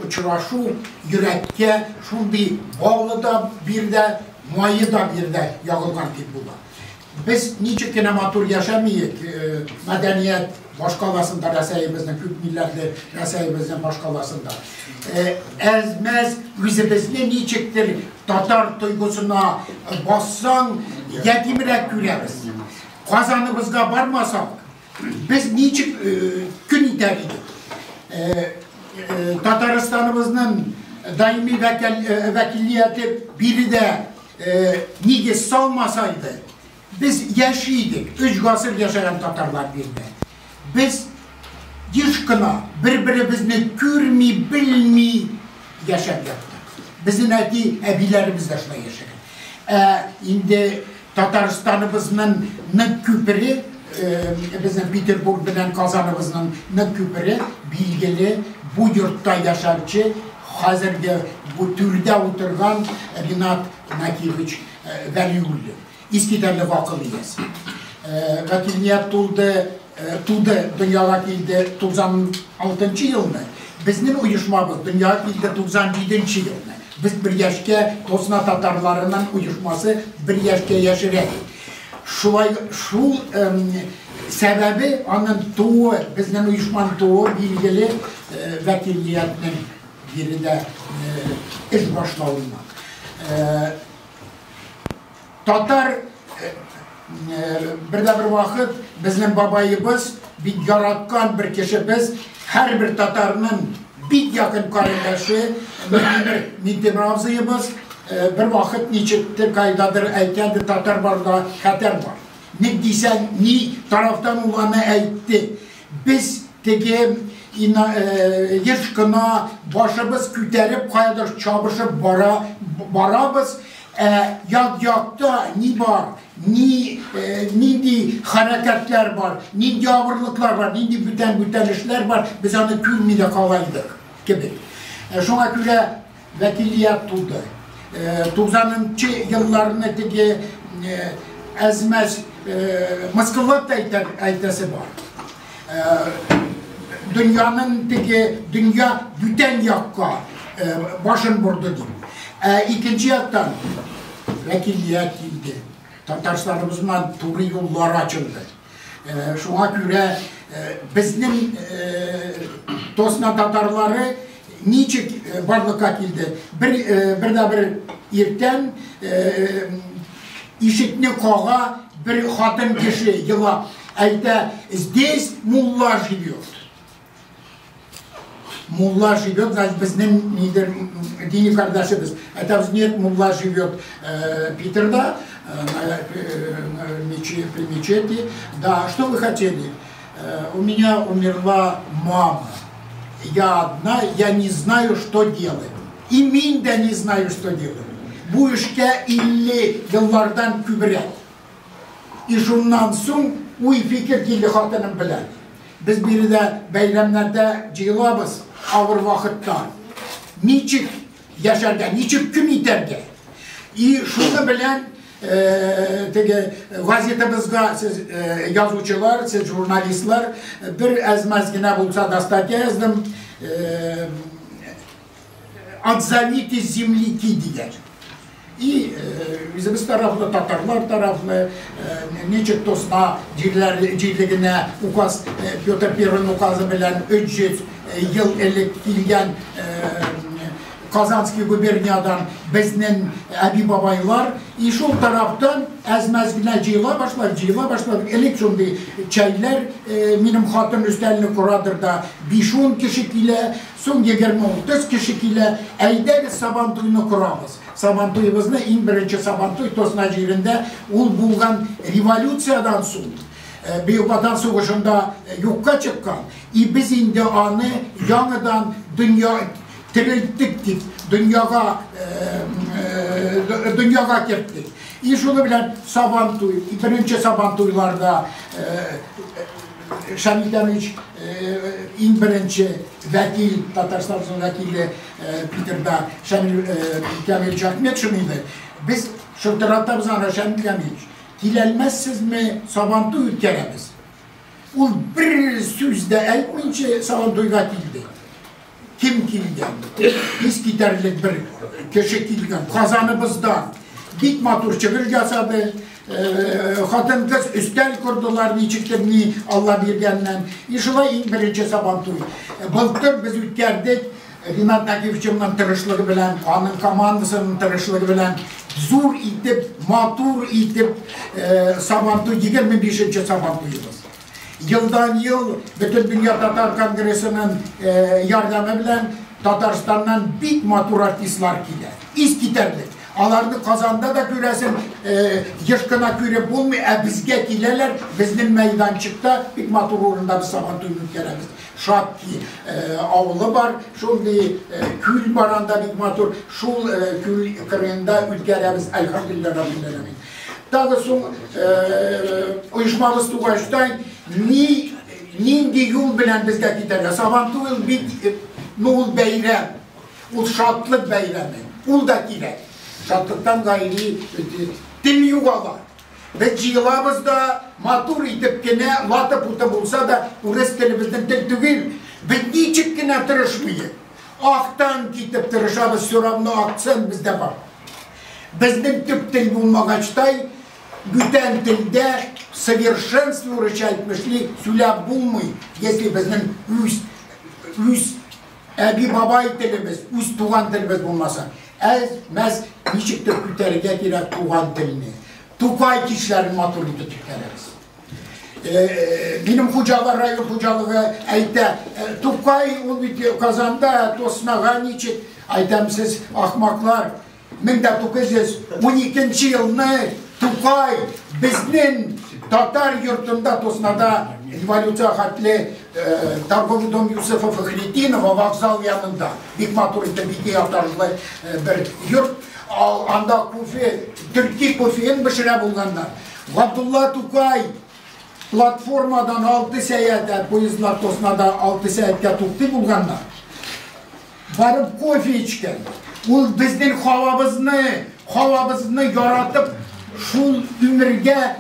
Очрашу йөрәккә шундый балы да бирде, мае да бирде, ягылган дип була. Без ничек кенә матур яшәмиек, мәдәният башкаласында Рәсәебезнең күп милләтле Рәсәебезнең башкаласында. Әз-мәз үзебезне ничектер татар тойгысына бассаң, ятимрәк күрәбез. Казаныбызга бармасак, без ничек көн итәр идек? Татарстаныбызның даими вәкиллияте биредә нигез салмасайды, без яши идек, 3 гасыр яшәгән татарлар биредә. Без еш кына бер-беребезне күрми, белми яшәп яттык. Безнең әти, әбиләребез дә шулай яшәгән. Ә инде Татарстаныбызның нык күпере, безнең Петербург белән Казаныбызның нык күпере, билгеле, бу йортта яшәүче, хәзерге бу түрдә утырган Ринат Накиевич Вәлиуллин. Искитәрлек акыл иясе. Вәкилният тулды, туды, дөньяга килде 96 елны. Безнең оешмабыз дөньяга килде 97 елны. Без бер яшькә Тосна татарларының оешмасы бер яшькә яшерәк. Шулай шул сәбәбе аның тууы, безнең оешманың тууы билгеле вәкиллиятнең биредә эш башлавыннан. Татар бер дә бер вакыт безнең бабаебыз бик яраткан бер кешебез, һәрбер татарның бик якын карендәше Минтимер Минтимер абзыебыз бер вакыт ничектер кайдадыр әйткәндер, татар барда хәтәр бар. Ник дисәң, ни тарафтан ул аны әйтте. Без теге еш кына башыбыз күтәреп каядыр чабышып бара барабыз, ә як-якта ни бар, ни нинди хәрәкәтләр бар, нинди авырлыклар бар, нинди бүтән бүтән эшләр бар, без аны күрми дә кала идек кебек. Шуңа күрә вәкиллият туды. 90нчы елларны теге әзмәз мыскыллап та әйтәсе бар. Дөньяның теге дөнья бүтән якка башын борды дип. Ә икенче яктан вәкиллият килде. Татарстаныбыз белән туры юллар ачылды. Шуңа күрә безнең Тосна татарлары ничек барлыкка килде? Бер бер дә бер иртән ишекне кага бер хатын кеше елап әйтә, здесь мулла живет. Мулла живет, значит, безнең нидер дини кардәшебез. Әйтәбез, нет, мулла живет Питерда, при мечети. Да, что вы хотели? У меня умерла мама. Я одна, я не знаю, что делать. И мин дә не знаю, что делать. Бу эшкә 50 еллардан күбрәк. И шуннан соң уй фикер килде хатыным белән. Без биредә бәйрәмнәрдә җыелабыз авыр вакытта. Ничек яшәргә, ничек көн итәргә? И шуны белән теге газетабызга сез язучылар, сез журналистлар бер әз-мәз генә булса да статья яздым. Отзовитесь, земляки дигән. И үзебез тарафлы, татарлар тарафлы, ничек Тосна җирләр җирлегенә указ Петр Первый указы белән 300 ел элек килгән Казанский губерниядан безнең әби-бабайлар, и шул тарафтан әз-мәз генә җыела башлады, җыела башлады. Элек шундый чәйләр, минем хатын өстәлне корадыр да 5-10 кеше килә, соң 20-30 кеше килә. Әйдәгез Сабантуйны корабыз. Сабантуебызны иң беренче Сабантуй Тосна җирендә ул булган революциядан соң, Бөек Ватан сугышында юкка чыккан. И без инде аны яңадан дөнья терелттек дип, дөньяга дөньяга керттек. И шуны белән Сабантуй, беренче Сабантуйларда Шамил Камилевич иң беренче вәкил, Татарстан вәкиле Питерда Шамил Камилевич Ахметшин иде. Без шылтыратабыз аны, Шамил Камилевич, киләлмәссезме, Сабантуй үткәрәбез. Ул бер сүз дә әйтмичә Сабантуйга килде. Кем килгән? Искитәрлек бер кеше килгән. Казаныбыздан. Бик матур чыгыш ясады. Хатын-кыз өстәл кордылар, ничектер ни Алла биргәннән. И шулай иң беренче Сабантуй. Былтыр без үткәрдек. Ринат Нәкиевичның тырышлыгы белән, аның командасының тырышлыгы белән зур итеп, матур итеп Сабантуй, 25-нче Сабантуебыз. Елдан-ел Бөтендөнья татар конгрессының ярдәме белән Татарстаннан бик матур артистлар килә. Искитәрлек. Аларны Казанда да күрәсең, еш кына күреп булмый, ә безгә киләләр, безнең мәйданчыкта бик матур урында без Сабантуйны үткәрәбез. Шапки авылы бар, шундый күл бар анда бик матур, шул күл кырыенда үткәрәбез, әлхәмдүлилләһ раббил галәмин. Тагы соң оешмабыз тугачтай ни нинди юл белән безгә китәргә? Сабантуй ул бит, ну ул бәйрәм, ул шатлык бәйрәме, ул да кирәк. Шатлыктан гайри тел югала. Без җыелабыз да, матур итеп кенә, латы-путы булса да, урыс теле безнең тел түгел. Без ничек кенә тырышмыйк, актан китеп тырышабыз, все равно акцент бездә бар. Безнең төп тел булмагачтай, бүтән телдә совершенстве урысча әйтмешли сөйләп булмый, если безнең үз үз әби-бабай телебез, үз туган телебез булмаса. Әз-мәз ничектер күтәрергә кирәк туган телне. Тукай кичләрен матур итеп үткәрәбез. Минем хуҗалар район хуҗалыгы әйтә, Тукай ул бит Казанда, Тоснага ничек? Әйтәм, сез ахмаклар, 1912 елны Тукай безнең татар йортында Тоснада революция хәтле торговый дом Юсуфа Фахретдинова вокзал янында бик матур итеп ике этажлы бер йорт. Анда кофе, төрки кофеен пешерә булганнар. Габдулла Тукай платформадан 6 сәяәт, поездлар Тоснада 6 сәяәткә туктый булганнар. Барып кофе эчкән. Ул безнең һавабызны, һавабызны яратып, шул өмергә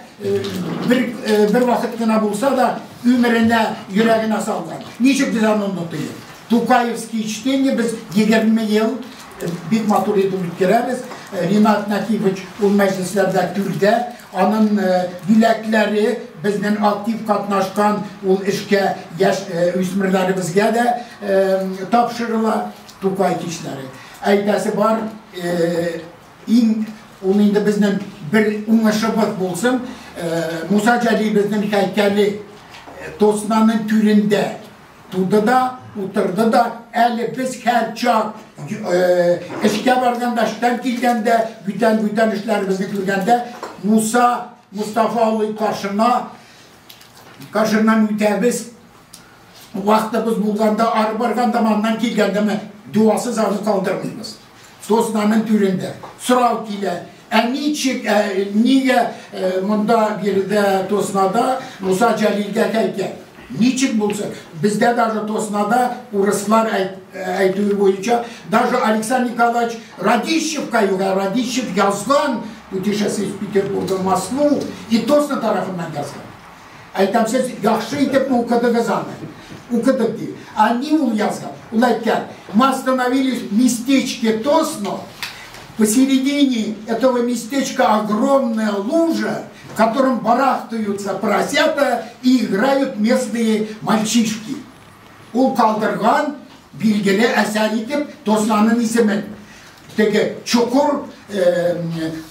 бер вакыт кына булса да, өмеренә, йөрәгенә салган. Ничек без аны онытыйк? Тукаевский чтение без 20 ел бик матур итеп үткәрәбез. Ринат Нәкиевич ул мәҗлесләрдә түрдә, аның бүләкләре безнең актив катнашкан ул эшкә яшь үсмерләребезгә дә тапшырыла Тукай кичләре. Әйтәсе бар, иң ул инде безнең бер уңышыбыз булсын, Муса Җәлил безнең һәйкәле Тоснаның түрендә туды да, утырды да, әле без һәрчак эшкә барганда, эштән килгәндә, бүтән-бүтән эшләребезне күргәндә, Муса Мустафа улы каршына каршыннан үтәбез. Вакытыбыз булганда, ары барганда, аннан килгәндәме, дуасыз аны калдырмыйбыз. Соснаның түрендә. Сорау килә. Ә ничек, нигә монда биредә Тоснада Муса Җәлилгә һәйкәл? Ничек булсын? Бездә даже Тоснада урыслар әйтүе буенча, даже Александр Николаевич Радищевка юк, Радищев язган Путешествие из Петербурга в Москву и Тосно тарафыннан язган. Әйтәм, сез яхшы итеп укыдыгыз аны. Укыдык ди. А ни ул язган? Ул әйткән, мы остановились в местечке Тосно, посередине этого местечка огромная лужа, в котором барахтаются поросята и играют местные мальчишки. Ул калдырган билгеле әсәр итеп Тоснаның исемен. Теге чокыр,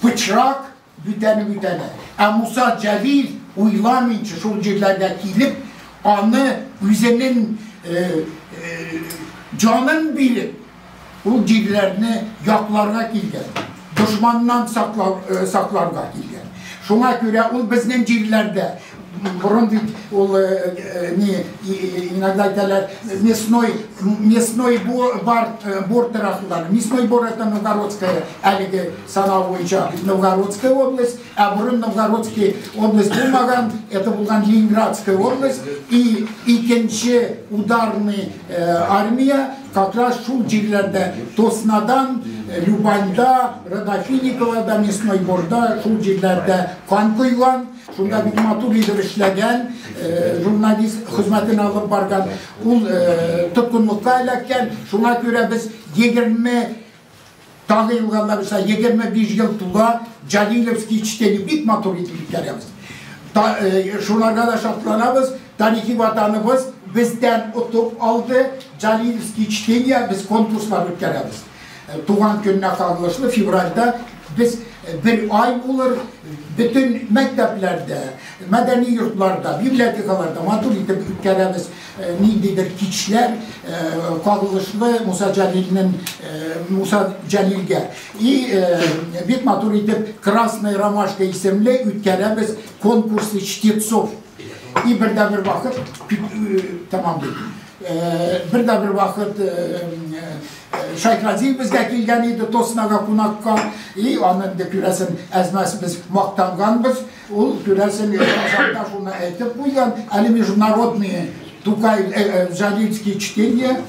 пычрак, бүтәне-бүтәне. Ә Муса Җәлил уйламыйнча шул җирләргә килеп, аны үзенең җанын биреп, ул җирләрне якларга килгән, дошманнан сакларга килгән. Шуңа күрә ул безнең җирләрдә борын бит ул не иногда әйтәләр мясной мясной бар бор тарафлары. Мясной бор это Новгородская әлеге санау буенча Новгородская область, ә борын Новгородский область булмаган, это булган Ленинградская область и икенче ударный армия Как раз шул җирләрдә, Тоснадан, Любаньда, Родофиниковода, Мясной Борда, шул җирләрдә кан койган, шунда бик матур итеп эшләгән, журналист хезмәтен алып барган. Ул тоткынлыкка эләккән. Шуңа күрә без 20 тагы елга булса 25 ел тула Джалилевский чтение бик матур итеп үткәрәбез. Шуларга да шатланабыз. Тарихи ватаныбыз бездән отып алды. Джалилевский чтение без конкурслар үткәрәбез. Туган көненә кагылышлы февральдә без бер ай булыр бөтен мәктәпләрдә, мәдәни йортларда, библиотекаларда матур итеп үткәрәбез ниндидер кичләр кагылышлы Муса Җәлилнең Муса Җәлилгә. И бик матур итеп Красная ромашка исемле үткәрәбез конкурсы чтецов. И бер дә бер вакыт тәмамлый. Бер дә бер вакыт Шайхразиев безгә килгән иде Тоснага кунакка, и аны инде күрәсен әзмәс без мактанганбыз. Ул күрәсен Казанда шуны әйтеп куйган, әле международные Тукай Джалильские чтения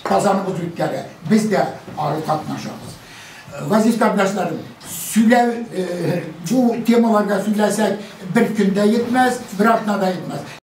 Казаныбыз үткәрә. Без дә ары катнашабыз. Газиз кардәшләрем, сөйләү бу темаларга сөйләсәк бер көндә җитмәс, бер атна да җитмәс.